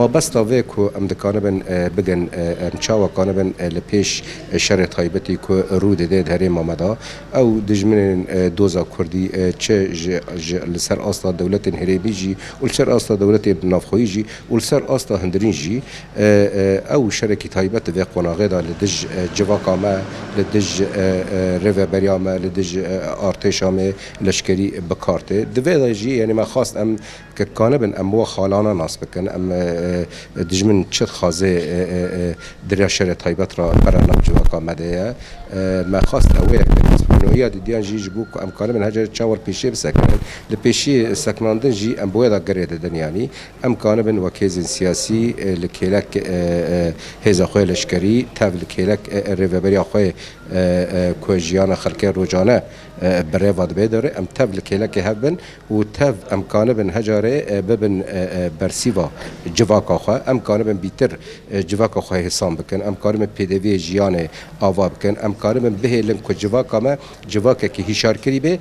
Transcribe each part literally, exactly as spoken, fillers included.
Mabesta vê ku em dikanibin, e, bigin, e, em çawa kanibin, e, li pêş, e, şerê taybetî ku rû dide di herêma me de, ew dijminên, e, doza Kurdî, e, çi ji, ji, li ser asta dewletên herêmî jî û li ser asta dewletên navxweyî jî û li ser asta hundirîn jî, e, e, ew şerekî taybet di vê qonaxê de li dij, e, civaka me, li dij, e, e, rêveberiya me, li dij, e, artêşa me leşkerî bi kar tê. Di vê de jî, yanî me xwest em ke kanibin em wa xalana nas bikin, em, e, e, dijmin çi dixwaze, e, e, e, di rêya şerê taybet re bera nav civaka me de ye. E, me xwest ew ê, e, qînoyiya didiyan jî ji bo ku em kanibin hecer çawa li pêşiyê bisekinin. Li pêşiyê sekinandin jî em bi wê de girê didin, yanî em kanibin wek hêzên siyasî, e, li kêlek, e, e, hêza xwe leşkerî, tev li kêlek, e, e, rêveberiya xwe, e, e, ku jiyana xelkê rojane, e, bi rêva dibe dore, em tev li kêlekê hev bin û tev em kanibin hecarê, e, bibin, e, e, bersîva civaka xwe, em kanibin bîtir, e, civaka xwe hêsan bikin, em kanibin pêdeviyê jiyanê ava bikin, em kanibin bihêlin ku civaka me civakekî hişyarkirî be,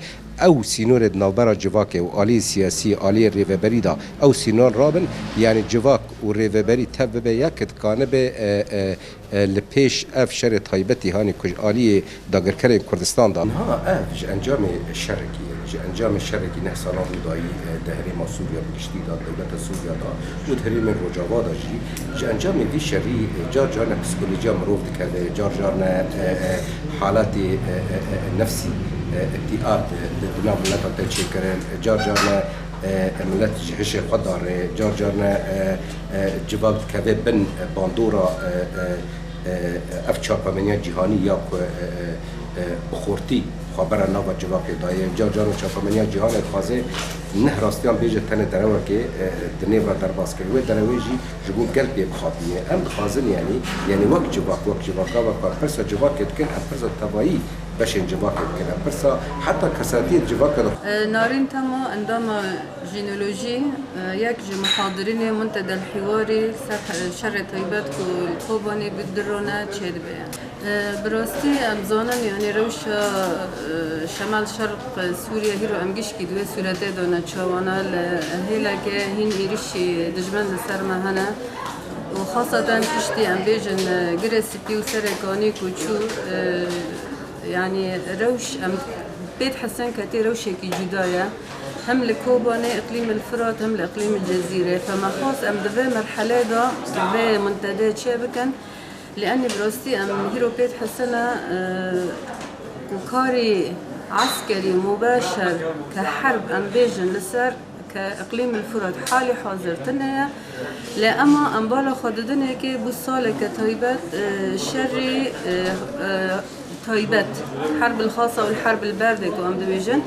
ew sînorê di navbera civakê û aliyê siyasî, aliyê rêveberî de ew sînor rabin, yanî civak û rêveberî tev bibe yek, dikanibe, e, e, e, li pêş ev şerê taybetî hanî ku ji aliyê dagirkerên Kurdistan de. Niha ev ji encamê şerekî ye, ji encamê şerekî neh salan rû dayî, e, di herêma Sûriya bi giştî de, dewleta Sûriya de û di herêmên Rojava de jî, ji encamê vî şerî, e, car car ne psîkolojiya mirov dikeve, car car ne, e, e, haletê, e, e, e, nefsî, e, îtîat, e, di, di nav mileta tê çêkirin, e, car car ne, e, e, milet ji hişê xwe dare, car car ne, e, e, civak dikeve bin, e, bandora, e, e, e, ev çapemeniya cîhanî ya ku, e, e, e, bi xortî xwe bera nava civakê daye. Car car çapemeniya cîhanê dixwaze neh rastiyan bêje tenê derewekê, e, e, di nêv re derbas kir. Wê derewê jî ji bo gel pê bixapîne. Em dixwazin, yanî, yanî wek civak, wek civaka, wek em pirsa civakê dikin, em pirsa tevayî beşên civakê dikin. Em pirsa heta kesatiyê civaka de. E, Narîn Temo, endama Jînolojî, e, yek ji muhadirînê Muntedel Hiwarî ser, e, şerê taybet ku li Kobanê bi du rone çêdibe. E, bi rastî em zanin, yanî rewşa, e, Şemal Şerq Sûriye hîro em gişkî di wê sûretê de ne çawan e, li hêleke hîn êrişî dijmin li ser me hene û xasaten piştî em bêjin, e, Girê Spî û Serê Kanî ku çû, e, yanî rewş em pê dihesen ketî rewşekî cuda ye. Hem li Kobanê, Iqlîmil Firat, hem li Iqlîmil Cezîrê. Fe me xwest em di vê merhelê de, di vê muntedê çê bikin. Lê enî bi rastî em hîro pê dihesine, e, ku karî eskerî mubeşer ke herb em bêjin li ser ke Iqlîmil Firat halî hazir tune ye. Lê ema em bala xwe didinê ke bû saleke taybet, e, şerî, e, e, taybet, herb il xasa û herb il berdê ku em dibêjin,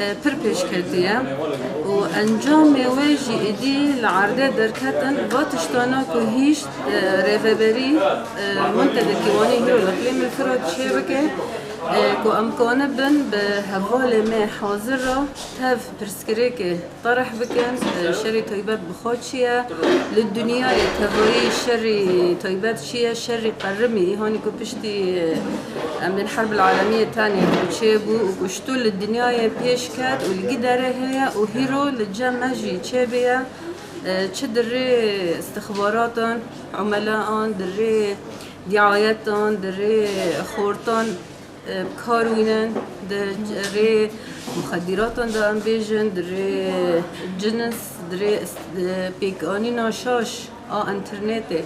e, pir pêş ketiye. Û encamê wê jî êdî li erdê derketin, va tiştana ku hîşt, e, rêveberî, e, muntedekî wanî hîro li Iqlîm il Firat çê bike, e, ku em kanibin bi hevalê me hazir re tev pirsgirêkê terih bikin, e, şerê taybet bi xwe çi ye? Li dinyayê tevayî şerî taybet çi ye? Şerî qerimî, hanî ku piştî, e, em bên herb el alemiyê tenê ku çêbû û ku ji tu li dinyayê pêş ket û li gî derê heye û hîro li cem me jî çêbûye, e, çi di rê istixbaratan, umelaan, di rê diayetan, di rê xortan, e, bi kar wînin, di rê muxedîratan de em bêjin, di rê cins, di rê ist-, e, pêkanîna şaş a înternetê,